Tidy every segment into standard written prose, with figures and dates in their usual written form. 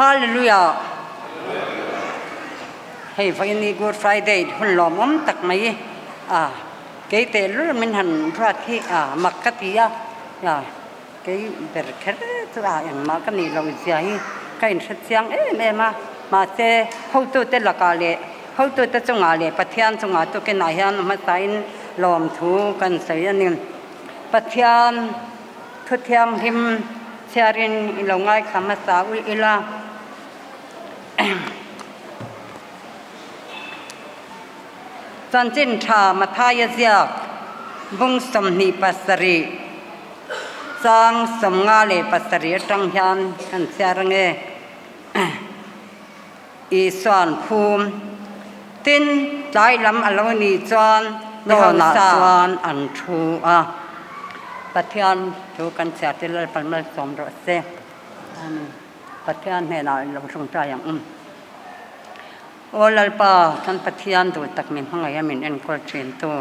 Hallelujah! Hei vawiin Good Friday hun lawmawm tak mai a kei tehlul min han ruat hi a mak ka ti a, kei ber kher chu a engmah ka nih loh zia hi ka inhre chiang em em a, mahse hotute lakah leh hotute chungah leh Pathian chungah tukinah hian hmasain lawmthu kan sawi a ni. Pathian thu thianghlim chhiarin i lo ngaithla hmasa ul ila. Chanchin tha Mathaia ziak bung 27 chang 57 atang hian kan chhiar ange. Isuan phum tin tlai lam a lo nih chuan dawnah chuan an thu a. Pathian chu kan chhiar te Lalpan malsawm rawh se. Amen. Pathian hnenah i lo tawngtai ang u. Aw Lalpa, kan Pathian duh tak min hmangaih a min enkawl thin tu.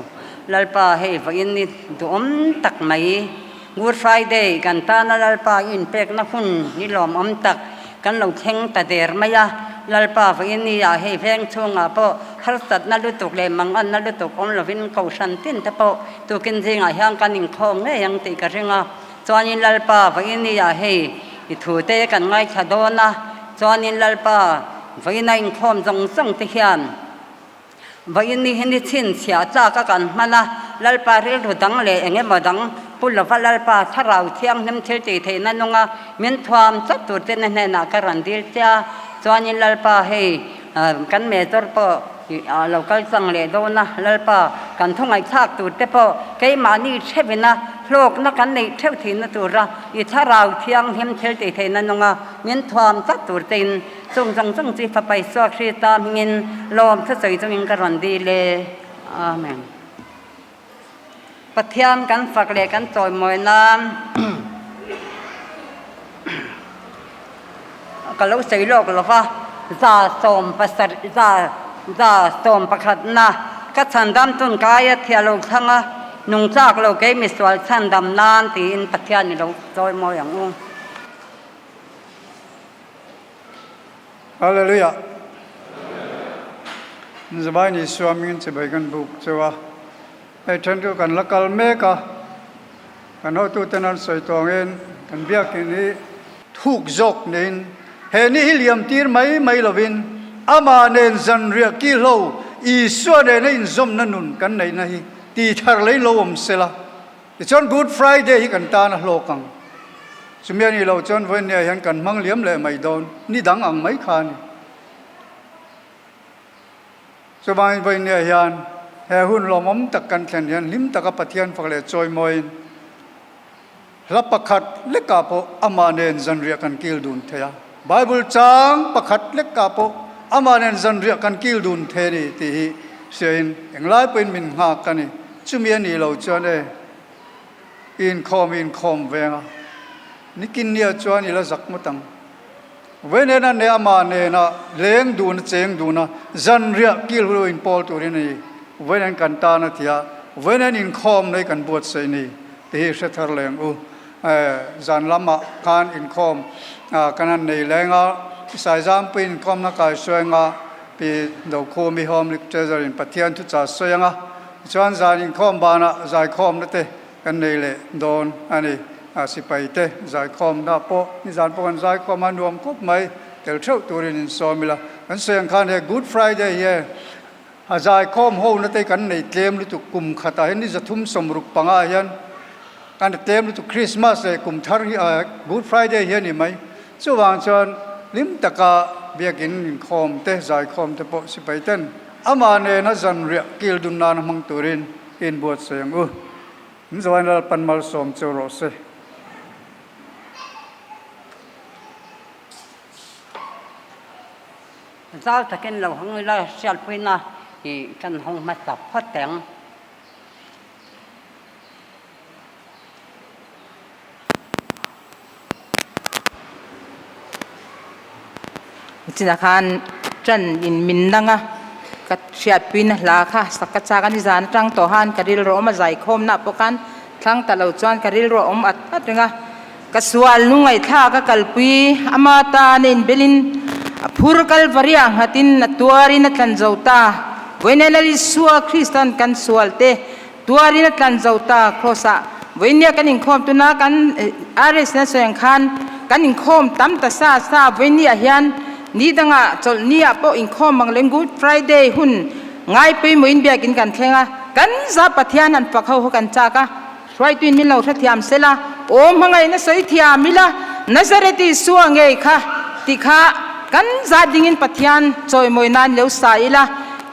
Lalpa, hei vawiin ni duhawm tak mai Good Friday kan tana Lalpa i inpekna hun ni lawmawm tak kan lo thleng ta der mai a. Lalpa vawiin ni ah hei veng chhungah pawh harsatna lutuk leh manganna lutuk awm lovin kohhran tin te pawh tukin zingah hian kan inkhawm ngei ang tih ka ring a. Chuanin Lalpa vawiin ni ah hei i thu te kan ngaithla dawn a, chuanin Lalpa vawiin a inkhawm zawng zawng te hian vawiin ni hi ni chhinchhiah tlak a kan hman a, Lalpa rilru dang leh eng emaw dang pu lova Lalpa thlarau thianghlim thil tih theihna nunga min thuam tlat tur te na hnenah ka rawn dil che a, chuanin Lalpa hei kan major pawh a lo kal chang leh dawn a, Lalpa kan thu ngaihthlak tur te pawh keimahni theuhina hlawkna kan neih theuh thihna tura i thlarau thianghlim thil tih theihna nunga min thuam tlat tur tein chung zawng zawng chu i fapa Isua Krista hmingin lawm thusawi chungin ka rawn dil e. Amen. Pathian kan fak leh kan chawimawi nan ka lo sawi lawk lo va, 70, 111 na ka chhandam tun ka aia thiah lo thlang a, nung chak lo kei misual chhandam nan tiin Pathian i lo chawimawi ang u. Hallelujah! Zabain Isua hmingin chibai kan buk cheu a, hei then chu kan la kal mek a, kan hotuten an sawi tawh angin kan biakin hi thuk zawk niin he ni hi liam tir mai mai lovin amah nen zanriah kihlo Isua nena inzawmna nun kan neihna hi ti thar lei lo awm sela. Tichuan Good Friday hi kan tan a hlawk ang. Chumi a nih loh chuan vawinia hian kan hmang liam leh mai dawn, ni dang ang mai kha a ni. Chuvangin vawinia hian he hun lawmawm tak kan thlen hian hlim taka Pathian fak leh chawimawiin hla pakhat lekah pawh amah nen zanriah kan kil dun thei a. Bible chang pakhat lekah pawh amah nen zanriah kan kil dun thei a ni tih hi hriain englai pawhin min nghak a ni. Chumi a nih loh chuan e, i inkhawm i inkhawm veng a, nikin nia chuan i la zak ngawt ang. Vainena neh amah nena leng dun a cheng dun a, zanriah kil hulu inpawl turin a ni. Vainen kan tan a ti a, vainen inkhawm nei kan buatsaih ni tih hi hre thar leng u. Zan lamah khan inkhawm kan han nei leng a, Saizampuii inkhawmna kaihruainga Pi Dokhumi Home Lecturer in Pathian thuchah sawi anga, Tichuan zan inkhawm banah zaikhawmna te kan nei leh dawn a ni. Sipai te zaikhawmna pawh nizan pawh kan zaikhawm a nuam khawp mai, tel theuh turin insawm ila. Kan sawi ang khan he Good Friday hi a zaikhawm hona te kan nei tlem lutuk kum khatah hian ni 365 ah hian kan tlem lutuk Christmas leh kum thar hi Good Friday hi a ni mai. Chuvang chuan hlim taka biakin inkhawm te zaikhawm te pawh sipai ten Amah nena zanriah kil dun nana hmang turin i inbuatsaih ang u. Min zawain Lalpan malsawm cheu rawh se. Zau takin lo hawng ila hriatpuina hi kan hawng hmasa phawt ang. Chinah khan ṭan in min nang a, ka hriatpuina hla kha sak ka chak a ni zan atang tawh han ka rilru awm a zaikhawmna pawh khan thlang ta lo chuan ka rilru a awm at at reng a. Ka sual lungngaihthlak a kalpui, ama tan a inbelin a phur Kalvariah nghatin a tuarin a tlan zo ta. Vawiin Lal Isua Kristan kan sualte tuarin a tlan zo ta Kraws-ah. Vawiinia kan inkhawm tuna kan RS na sawi ang khan kan inkhawm tam ta sa sa vawiiniah hian ni dangah chawlhniah pawh inkhawm ang lem Good Friday hun ngai pawimawhin biakin kan thleng a, kan za Pathian han fak ho ho kan chak a. Hruaituin min lo hrethiam sela, aw hmangaihna sawi thiam ila, Nazareth Isua ngei kha ti kha kan zah dingin Pathian chawimawi nan lo sa ila,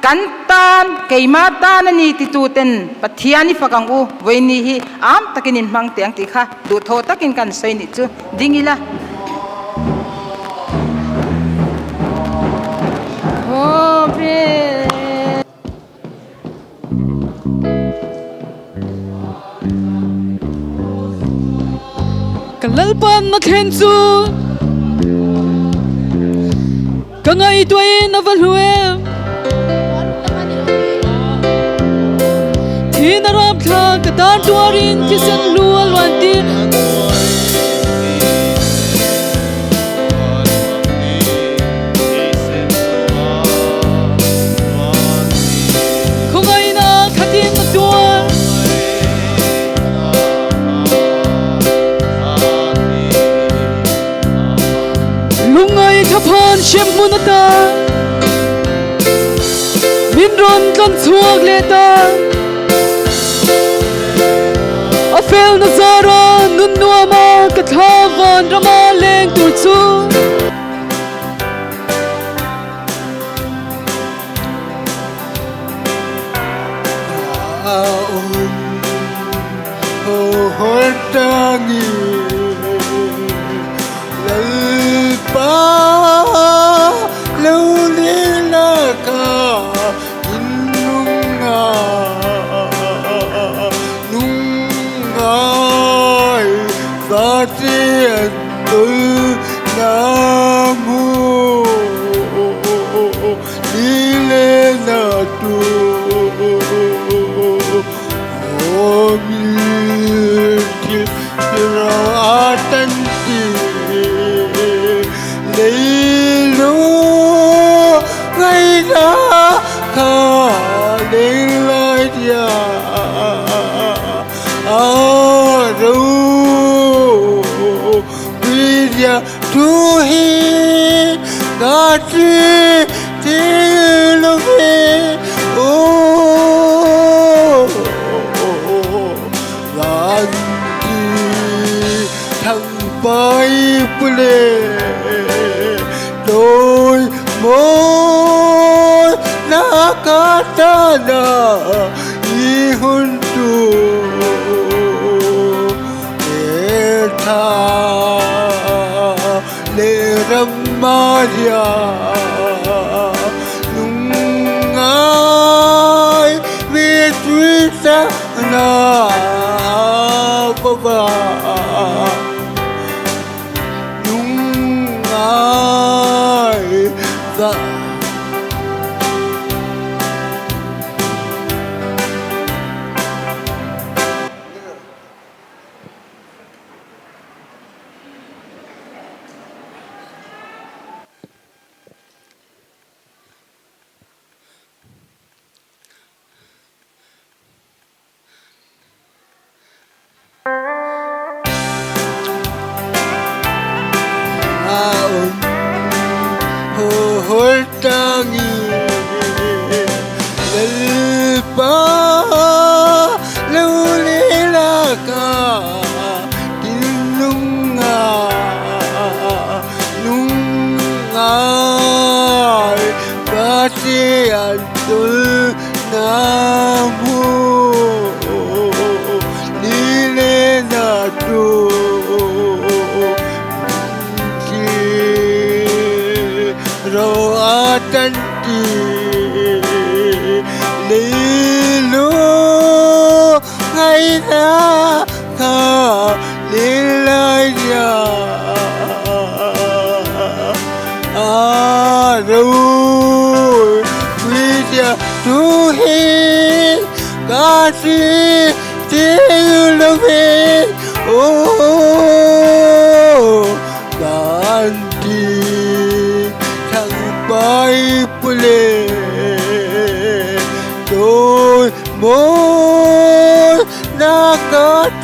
kan tan, keima tan a ni tituten Pathian i fak ang u, vawiini hi am takin in hmang teh ang tih kha duhthawh takin kan sawi nih chu ding ila. Ka Lalpan na thlen chu ka ngaihtuahin a va hlu em. Thin a ramthla ka tan tuarin thisen hlu a luan tir. Khawngaihna khatin a tuar. Lungngai thaphan hremhmun ata min rawn tlan chhuak leh ta. A felna zara nun nuama ka thla vanrama leng tur chu.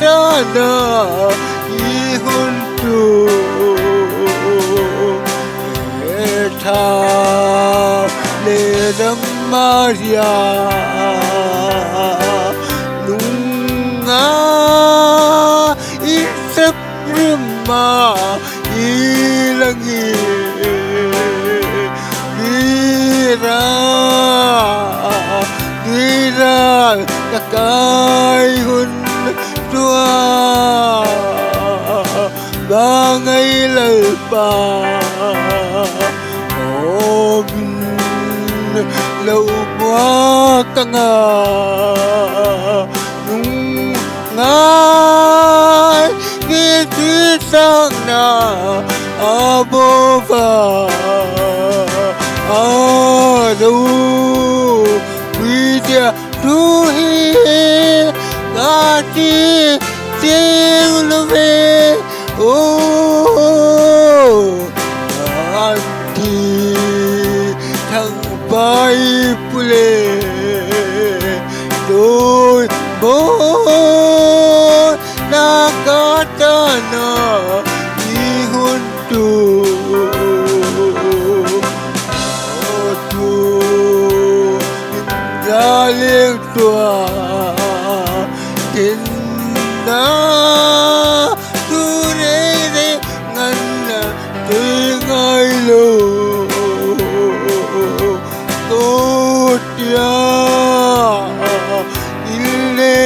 tana i hun tu he tha leh ram Maria lunga i sep rima i langi Mira Mira ka kai hun tua ba ngai lalpa awm lo hmuak anga nung ngai mi thil sangna a bova a ro puitia thu hi ka ti chiang lo ve aw an thi thang pai pule tôi bố na ka ta na i hun tu tu ra leng tua tin na tu re re ngan na tui ngai lo Tia ile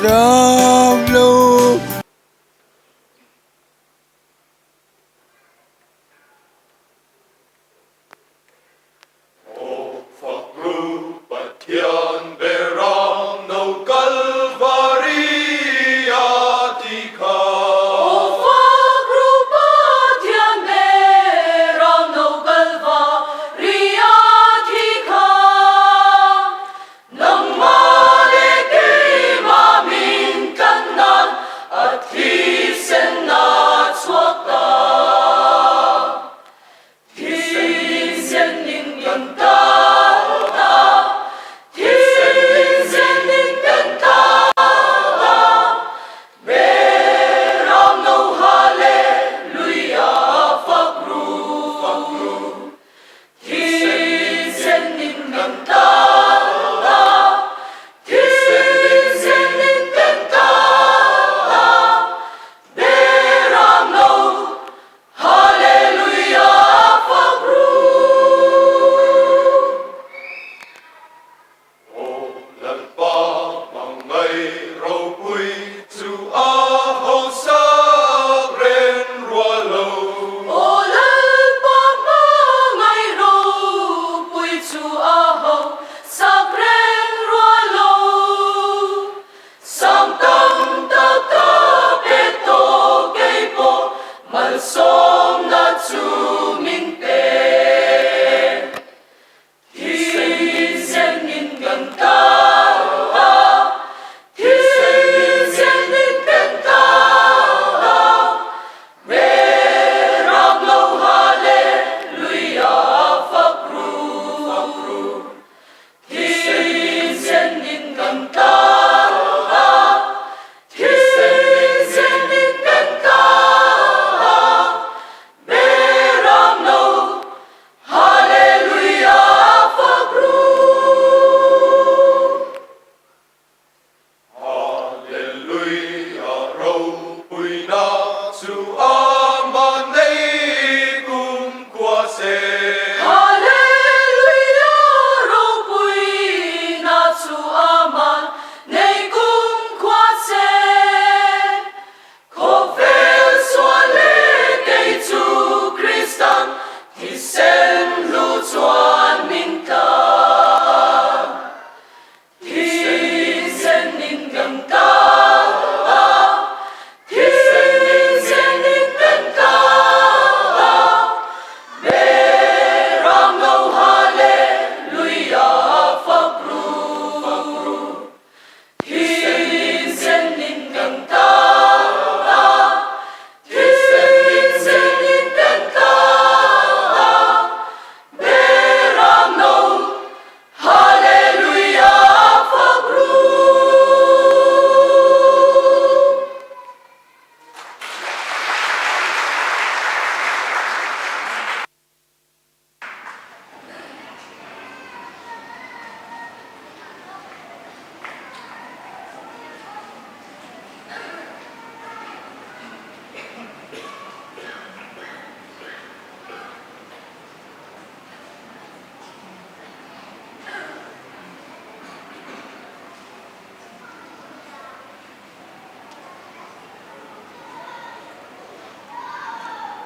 ram lo. Aw fak ru Pathian ber a.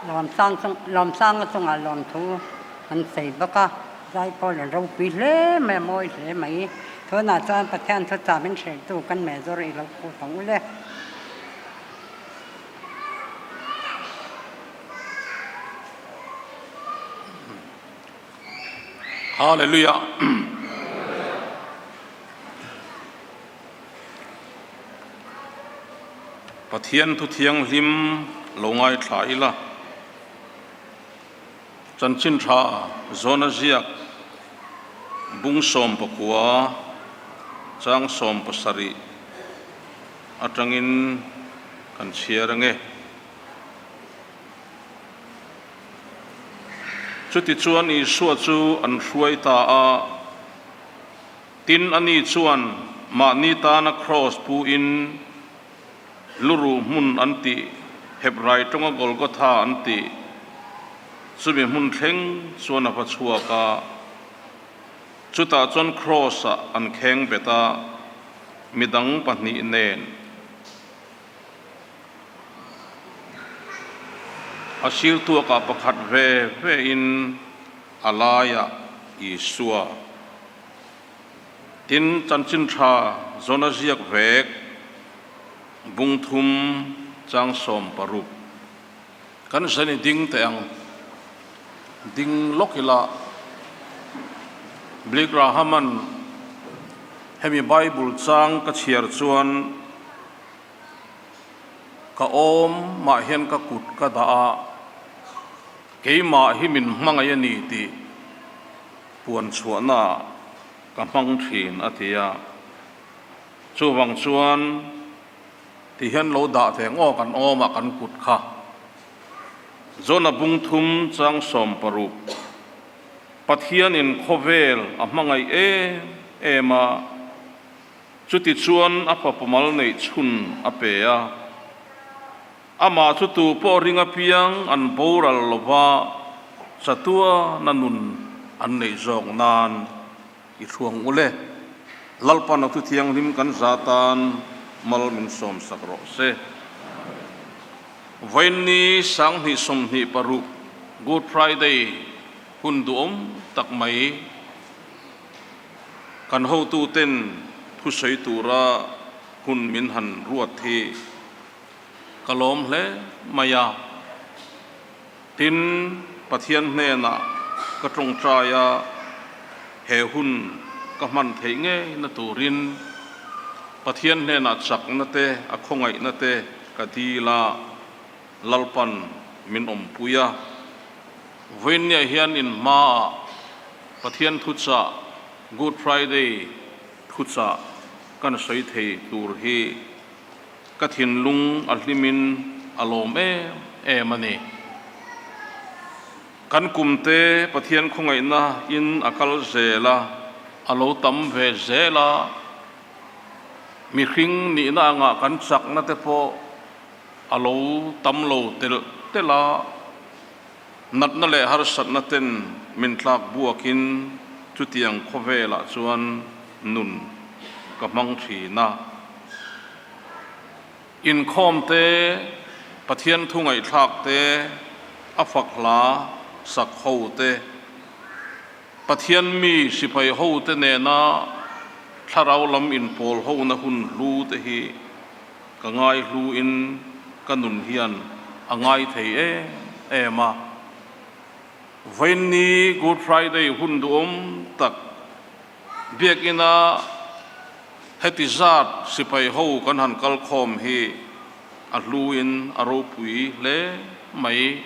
Lawmsang chung Lawmsanga chungah lawmthu an sawi bawk a, zaipawl an ropui hle mai a, mawi hle mai. Tunah chuan Pathian thuchah min hrilhtu kan meh zawr i lo put ang u le. Hallelujah. Pathian thu thianghlim lo ngaithla ila. Chanchin tha zawna ziak bung 19 chang 70 atangin kan chhiar ange. Chutichuan Isua chu an hruai ta a. Tin, ani chuan mahni tana kraws pu-in luruh hmun an tih, Hebrai tawnga Golgotha an tih, chumi hmun thleng chuan a va chhuak a. Chutah chuan kraws-ah an kheng bet a, midang pahnih nen. A sir tuakah pakhat ve ve-in a laiah Isua. Tin, chanchin tha zawn a ziak vek bung thum chang 60. Kan zen i ding teh ang. Ding lawk ila Billy Graham-a'n hemi Bible chang ka chhiar chuan ka awm mah hian ka kut ka dah a, keimah hi min hmangaih a ni tih puan chhuahnaah ka hmang thin a ti a. Chuvang chuan ti hian lo dah ve ngaw kan awm a kan kut kha. Jona bung thum chang 60 Pathianin khawvel a hmangaih em em a, chuti chuan a fapa mal neih chhun a pe a. Amah chu tu pawh ring apiang an boral lova chatuana nun an neih zawk nan i hruang u le. Lalpan a thu thianghlim kan za tan mal min sawmsak rawh se. Vawiinni 2026 Good Friday hun duhawm tak mai kan hotuten thusawi tura hun min han ruat hi Ka lawm hle mai a. Tin, Pathian hnenah ka tawngtai a, he hun ka hman theih ngei na turin Pathian hnenah chakna te, a khawngaihna te ka dil a, Lalpan min awmpui a. Vawiinniah hian in hmaah Pathian thuchah Good Friday thuchah kan sawi thei tur hi Ka thinlung a hlimin a lawm em em a ni. Kan kumte Pathian khawngaihna in a kal zel a, a lo tam ve zel a, mihring nihna angah kan chakna te pawh a lo tam lo telh telh a, natna leh harsatna ten min tlak buakin chutiang khawvelah chuan nun ka hmang thin a. Inkhawm te, Pathian thu ngaihthlak te, a fak hla sak ho te, Pathian mi sipai ho te nena thlarau lam inpawl hona hun hlu te hi ka ngai hlu in ka nun hian a ngai thei em em a. Vawiinni Good Friday hun duhawm tak Biakina heti zat sipai ho kan han kal khawm hi a hluin a ropui hle mai.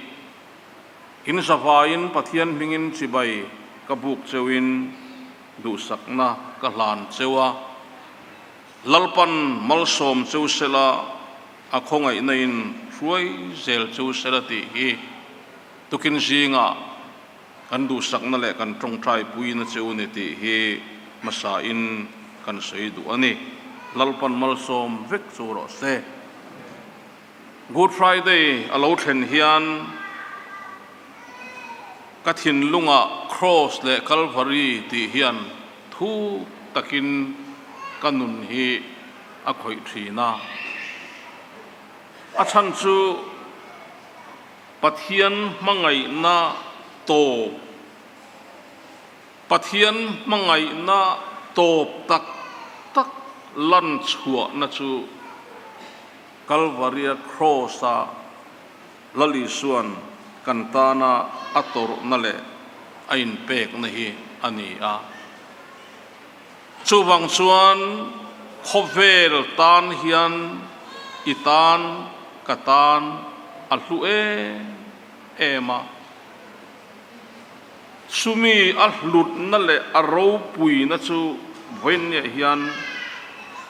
In zavaiin Pathian hmingin chibai ka buk cheuin duhsakna ka hlan cheu a. Lalpan malsawm cheu sela a khawngaihna in hruai zel cheu sela tih hi tukin zingah Kan duhsakna leh kan tawngtaipuina che u ni tih hi hmasain kan sawi duh a ni. Lalpan malsawm vek chu rawh se. Good Friday a lo thlen hian ka thinlungah Cross leh Calvary tih hian thuk takin ka nun hi a khawih thin a. A chhan chu. Pathian hmangaihna tawp, Pathian hmangaihna tawp tak tak lan chhuahna chu Kalvaria Kraws-a Lal Isua'n kan tana a tawrhna leh a inpekna hi a ni a. Chuvang chuan khawvel tan hian i tan ka tan a hlu em em a. Chumi a hlutna leh a ropuina chu vawiinniah hian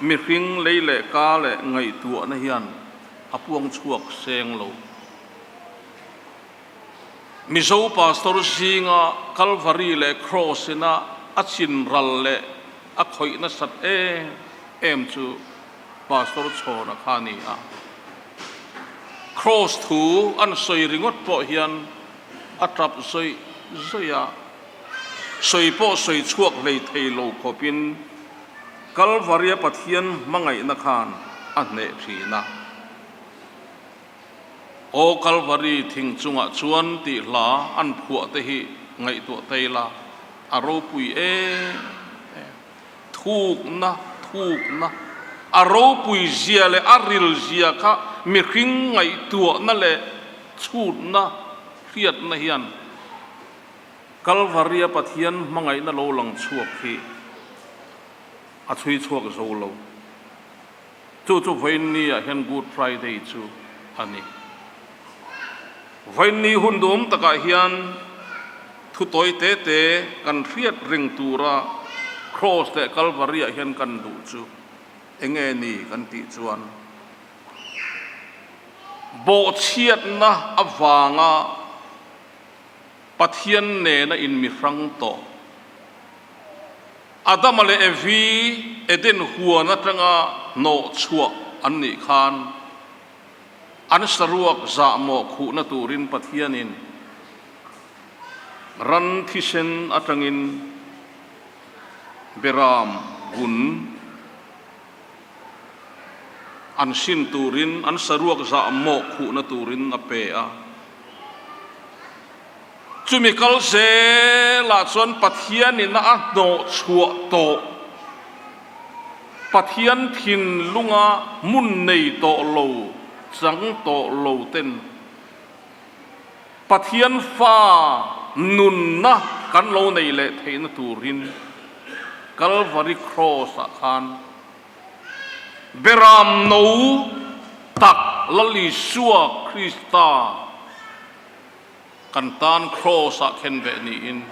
mihring lei leh ka leh ngaihtuahna hian a puang chhuak seng lo. Mizo Pastor zinga Kalvari leh Kraws ina a chin ral leh a khawih nasat em em chu Pastor Chhawna kha a ni a. Kraws thu an sawi ringawt pawh hian a tap zawih zawih a, sawi pawh sawi chhuak hlei thei lo khawpin Kalvaria Pathian hmangaihna khan a hneh thin a. Aw Kalvari thing chungah chuan tih hla an phuah te hi ngaihtuah thei la, a ropui em em. Thukna, thukna, a ropui zia leh a ril zia kha mihring ngaihtuahna leh chhutna hriatna hian Kalvaria Pathian hmangaihna lo lang chhuak hi a chhui chhuak zo lo. Chu chu vawiinni ah hian Good Friday chu a ni. Vawiinni hun duhawm takah hian thu tawi te te kan hriat reng tura Kraws leh Kalvari ah hian kan duh chu enge ni kan tih chuan bawhchhiatna avanga Pathian nena inmihrang tawh Adama leh Evi Eden huan atanga hnawh chhuah an nih khan an saruak zahmawh khuhna turin Pathianin ran thisen atangin beram vun an sin turin an saruak zahmawh khuhna turin a pe a. Chumi kal zelah chuan Pathianin a hnawh chhuah tawh, Pathian thinlunga hmun nei tawh lo, chang tawh lo ten Pathian fa nunna kan lo nei leh theihna turin Kalvari Kraws-ah khan Beram no tak Lal Isua Krista Kan tan Kraws-ah khen ve niin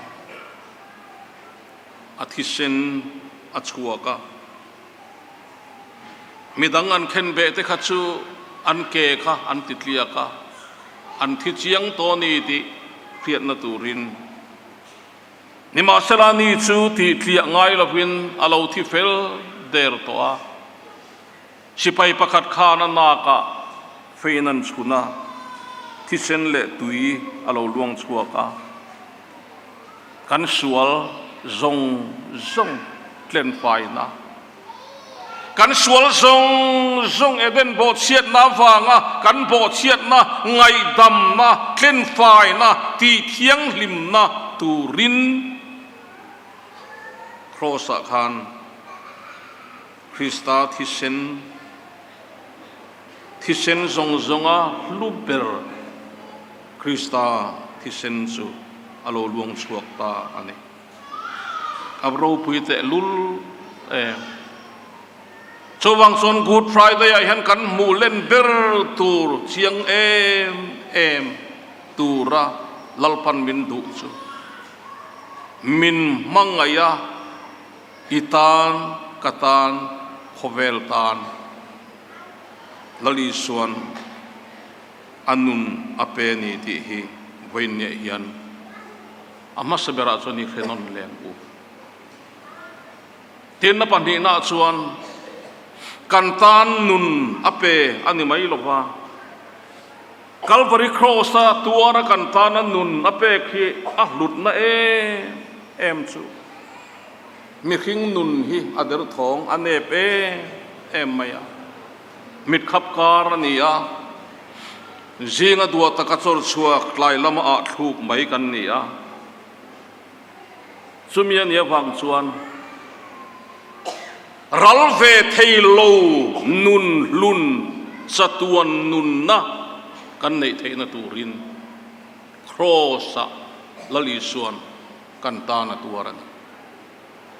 a thisen a chhuak a. Midang an khen ve te kha chu an ke kha an ti tliak a, an thi chiang tawh a ni tih hriatna turin. Nimahsela ni chu tih tliah ngai lovin a lo thi fel der tawh a. Sipai pakhat khan a nakah fein an chhun a, thisen leh tui a lo luang chhuak a. Kan sual zawng zawng tlenfaina, kan sual zawng zawng Eden bawhchhiatna avanga kan bawhchhiatna ngaihdamna, tlenfaina, tihthianghlimna turin Kraws-ah khan Krista thisen, thisen zawng zawnga hlu ber Krista thisen chu a lo luang chhuak ta a ni. A ropui tehlul em. Chuvang chuan Good Friday ah hian kan hmuh len ber tur chiang em em tura Lalpan min duh chu min hmangaih a, I tan, ka tan, khawvel tan Lal Isuan a nun a pe ni tih hi vawiinniah hian a hmasa berah chuan i hre nawn leng u. Tinna pahnihnaah chuan kan tan nun a pe a ni mai lo va, Calvary Cross-a tuara kan tana nun a pek hi a hlutna em em chu. Mihring nun hi a derthawng a nep em em mai a, mitkhap kar a ni a. Zinga duah taka chawr chhuak tlai lama ah thluk mai kan ni a. Chumi a nih avang chuan ral ve thei lo nun hlun chatuan nunna kan neih theihna turin Kraws-ah Lal Isua'n kan tan a tuar a ni.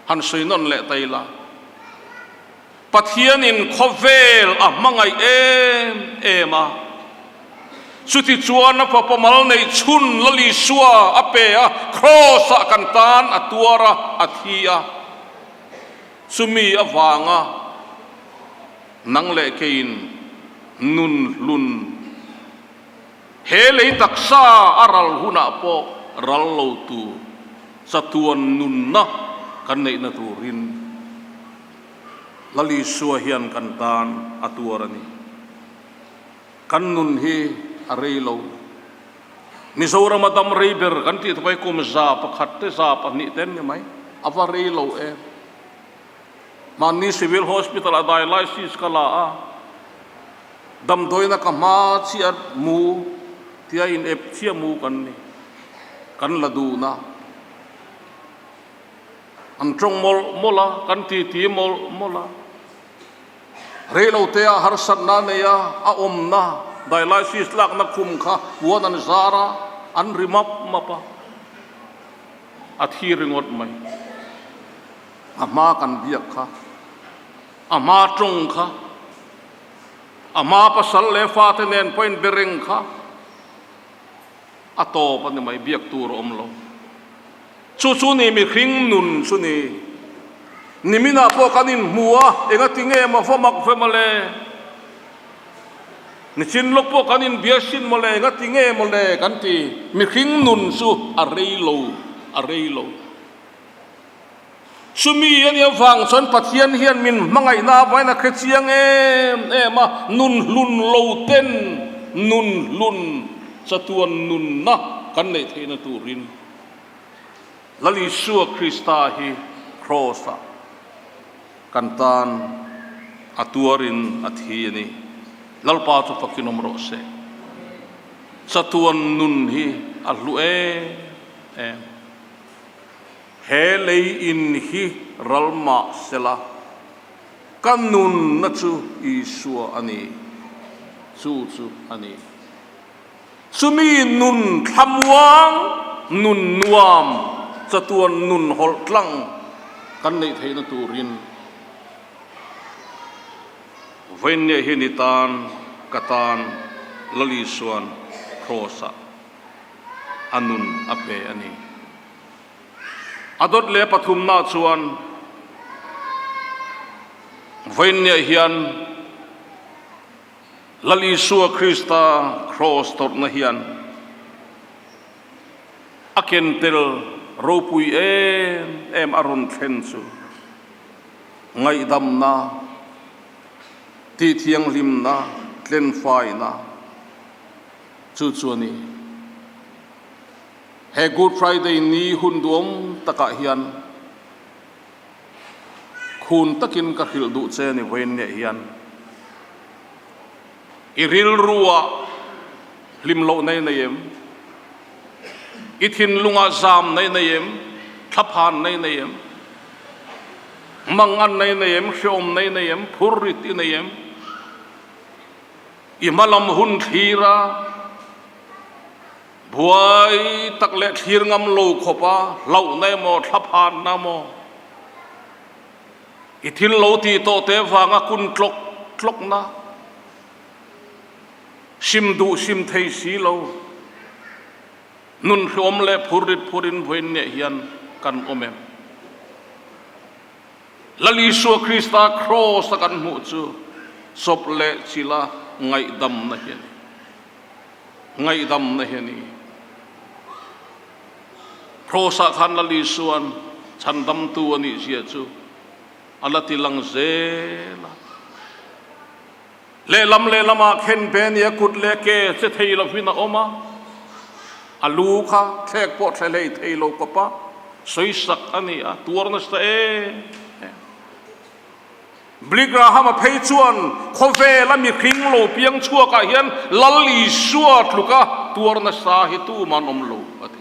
Han sawi nawn leh ta ila, Pathianin khawvel a hmangaih em em a, chutichuan a Fapa mal neih chhun Lal Isua a pe a, Kraws-ah kan tan a tuar a, a thi a. Chumi avanga nang leh keiin nun hlun He lei taksa a ral hunah pawh ral lo tur chatuan nunna kan neihna turin Lal Isua hian kan tan a tuar a ni. Kan nun hi a rei lo. Mizorama dam rei ber kan tih thuai kum 100 te 200 te an ni mai. A va rei lo em. Mahni Civil Hospital-ah dialysis ka la a. Damdawiina ka hma chiah mu tia in ep chiah mu kan ni. Kan la dun a. An tawng mawlh mawlh a, kan titi mawlh mawlh a. Reilote ah harsatna a nei a, a awmna dialysis lakna khum kha puan an zar a, an ri map map a. A thi ringawt mai. A hma kan biak kha. A hma tawng kha. A hma pasal leh fate nen pawh in be reng kha a tawp a ni mai, biak tur a awm lo. Chu chu ni mihring nun chu ni. Niminah pawh kan inhmu a, engati nge maw va mak ve mawle? Nichin lawk pawh kan inbia sin mawle, engati nge mawle kan ti. Mihring nun chu a rei lo, a rei lo. Chumi a nih avang chuan Pathian hian min hmangaihna avain a hre chiang em em a, nun hlun lo ten nun hlun chatuan nunna kan neih theihna turin Lal Isua Krista hi Kraws-ah kan tan a tuarin a thi a ni. Lalpa chu fakin awm rawh se. Chatuan nun hi a hlu em em. He lei in hi ral mah sela, ka nunna chu Isua a ni, chu chu a ni. Chumi nun thlamuang, nun nuam, chatuan nun hawlh tlang kan neih theihna turin vawiinniah hian i tan, ka tan Lal Isua'n Kraws-ah a nun a pe a ni. A dawt leh pathumna chuan vawiinniah hian Lal Isua Krista kraws tawrhna hian a ken tel ropui em em a rawn thlen chu ngaihdamna, tihthianghlimna, tlenfaina chu chu a ni. He Good Friday ni hun duam takah hian khun takin ka hrilh duh che ni vawiinniah hian i rilruah hlim loh nei nei em? I thinlungah zam nei nei em? Thlaphan nei nei em? Mangan nei nei em? Hreawm nei nei em? Phurrit i nei em? I hmalam hun thlir a. Buai tak leh thlir ngam lo khawpa hlauhna emaw thlaphanna emaw i thil lo tih tawh te vanga kun tlawk tlawkna sim duh sim thei si lo nun hriawm leh phurrit phurin vawiinniah hian kan awm em? Lal Isua Krista Kraws a kan hmuh chu chawp leh chila ngaihdamna hi a ni. Ngaihdamna hi a ni. Kraws-ah khan Lal Isua'n chhandamtu a nih zia chu a la ti lang zel a. Lehlam lehlamah khen pe nia kut leh ke che thei lovin a awm a, a lu kha thlek pawh thle hlei thei lo kawp a, sawisak a ni a, tuar nasa em em. Billy Graham-a phei chuan khawvela mihring lo piang chhuakah hian Lal Isua tluka tuar nasa hi tuman awm lo a ti.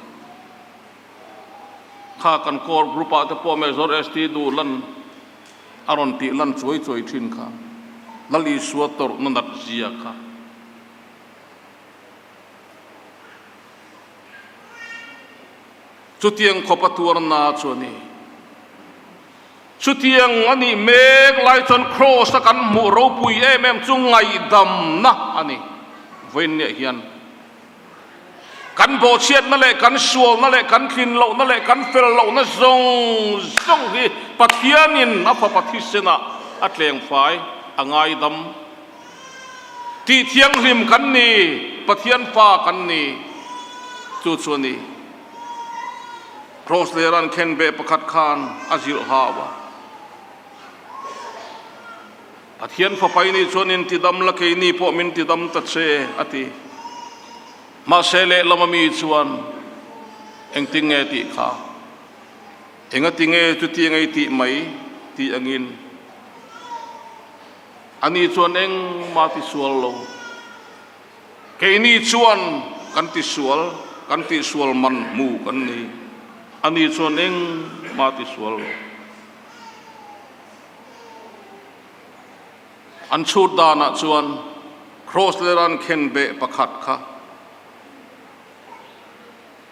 Kha kan core group-ah te pawh Major ST Duhlan a rawn tih lan chuai chuai thin kha Lal Isua tawrhna nat zia kha. Chutiang khawpa tuarna chu a ni. Chutiang a nih mek lai chuan Kraws-a kan hmuh ropui em em chu ngaihdamna a ni. Vawiinniah hian kan bawhchhiatna leh kan sualna leh kan tlin lohna leh kan fel lohna zawng zawng hi Pathianin a Fapa thisenah a tlengfai, a ngaidam. Tih thianghlim kan ni, Pathian Fa kan ni. Chu chu a ni. Kraws leh ran khenbeh pakhat khan a zilh hau a. Pathian Fapa i nih chuan in tidam la, keini pawh min tidam ta che, a ti. Mahse lehlam ami chuan engtin nge tih kha? Engati nge chuti ngei tih mai tih angin ani chuan engmah ti sual lo. Keini chuan kan tisual, kan tihsual man hmu kan ni. Ani chuan engmah tisual lo. An chhut danah chuan Kraws leh ran khenbeh pakhat kha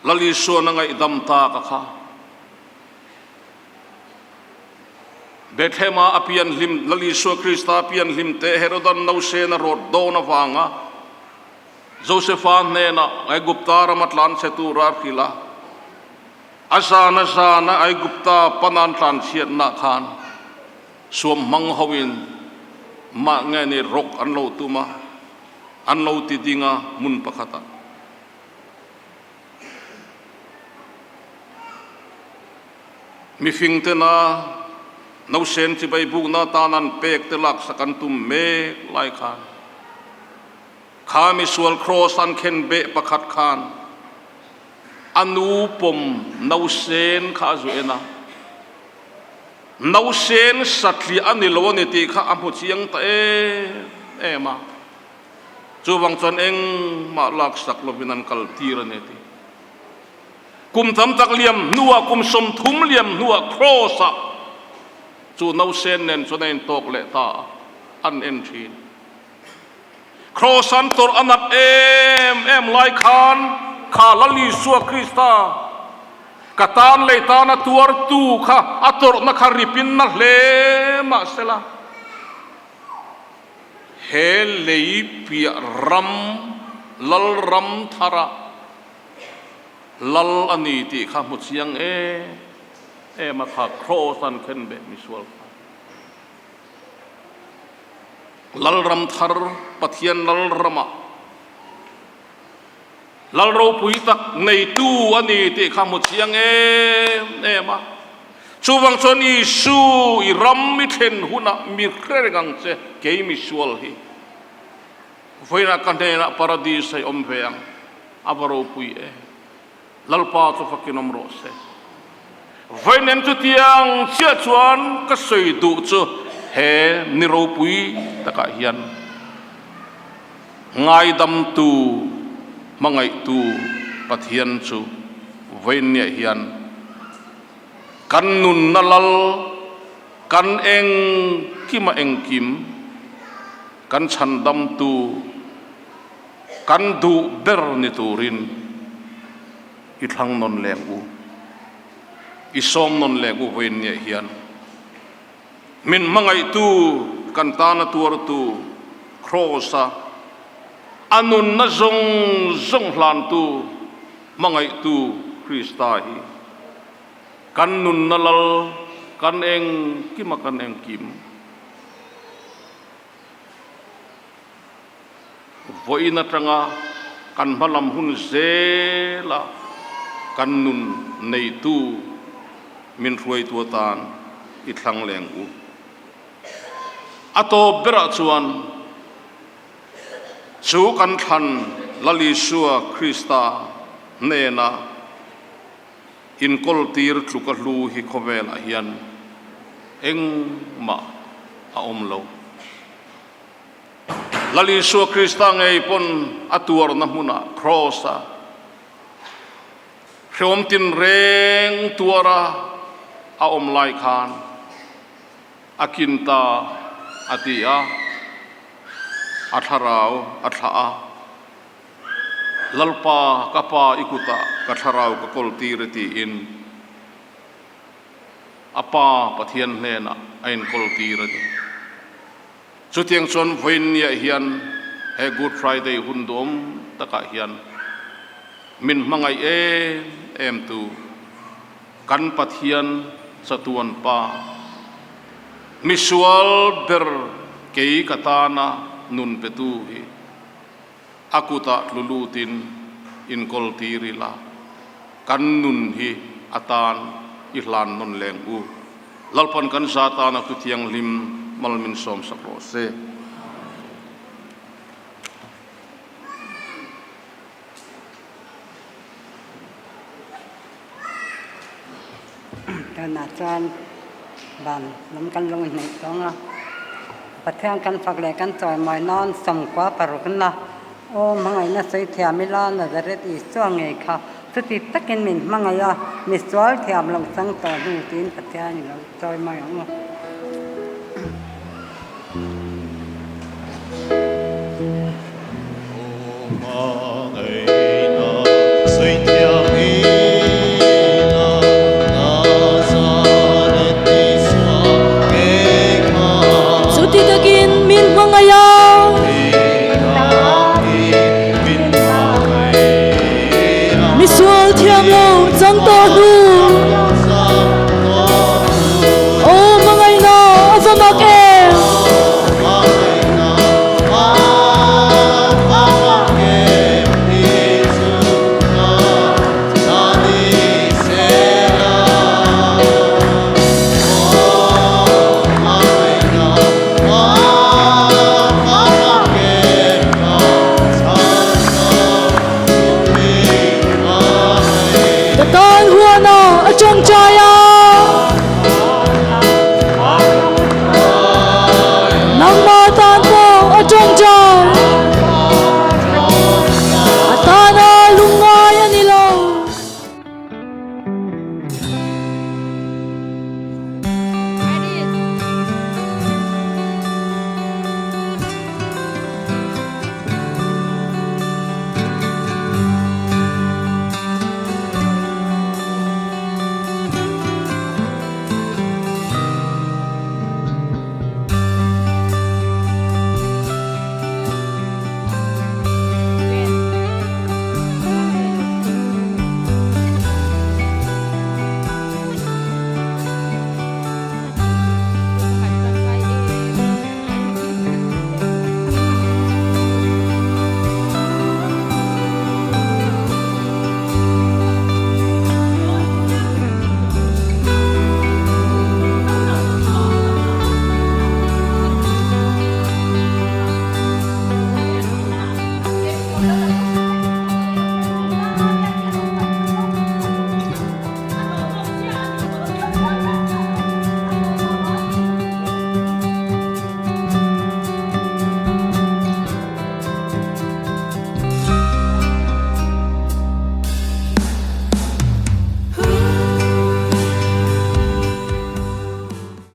Lal Isuan a ngaihdam ta ka kha. Bethlehem-a a pian hlim, Lal Isua Krista pian hlim te Herodan nausena rawt dawn avanga Josefa hnenah Aigupta rama tlanchhe tura a hrilh a, a zan a zana Aigupta panan tlanchhiatna khan suam hmang hoin mah nge ni rawk an lo tum a, an lo ti ding a hmun pakhatah. Mifing tena nausen chibai bukna atan an pek te laksak an tum mek lai khan kha misual kraws an khen beh pakhat khan a nu pawm nausen kha a zu en a, nausen satliah a ni lo a ni tih kha a hmu chiang ta em em a. Chuvang chuan engmah laksak lovin an kal tir a ni a ti. Kum tam tak liam hnuah, kum 30 liam hnuah Kraws-ah chu nausen nen chuan a intawk leh ta a, an en thin. Kraws an tawrh a nat em em lai khan kha Lal Isua Krista ka tan lei tana tuartu kha a tawrhna kha ripin na hle mahsela, He lei piah ram lal ram thara lal a ni tih kha hmu chiang em em a kha kraws an khen beh misual kha. Lal ram thar Pathian lal ramah lal ropui tak neitu a ni tih kha hmu chiang em em a. Chuvang chuan Isu i ram i thlen hunah mi hre reng ang che, kei misual hi. Vawiinah ka hnenah Paradis a i awm ve ang, a va ropui e. Lalpa chu fakin awm rawh se. Vawiin en chutiang chiah chuan ka sawi duh chu he ni ropui takah hian ngaidamtu, hmangaihtu Pathian chu vawiin niah hian Kan nunna lal, kan engkima engkim, kan chhandamtu, kan duh ber ni turin i thlang nawn leng u, i sawm nawn leng u vawiin niah hian min hmangaihtu, kan tana tuartu, Kraws-a a nunna zawng zawng hlantu, Hmangaihtu Krista hi kan nunna lal, kan engkim a kan engkim. Vawiin atanga kan hmalam hun zela kan nun neitu min hruaitu atan i thlang leng u. A tawp berah chuan Chu kan thlan Lal Isua Krista hnena inkawltir tluka hlu hi khawvelah hian engmah a awm lo. Lal Isua Krista ngei pawn a tuarna hmunah Kraws-a hreawm tinreng tuara a awm lai khan a kin ta a ti a, a thlarau a thlah a. Lalpa, ka Pa i kutah ka thlarau ka kawl tir e tiin a Pa Pathian hnenah a inkawl tir a ni. Chutiang chuan vawiinniah hian he Good Friday hun duhawm takah hian min hmangaih em em tu kan Pathian chatuan Pa, misual ber kei ka tana nun petu hi a kutah tlu lutin inkawl tir ila, kan nun hi a tan i hlan nawn leng u. Lalpan kan za tana thu thianghlim mal min sawmsak rawh se. Tunah chuan van lam kan lo hneih tawng a, Pathian kan fak leh kan chawimawi nan 96 na aw hmangaihna sawi thiam ila Nazareth Isua ngei kha chuti takin min hmangaih a, misual thiam lo chang tawh hnu tiin Pathian i lo chawimawi ang u. Chuti takin min hmangaih a. Misual thiam lo chang tawh hnu.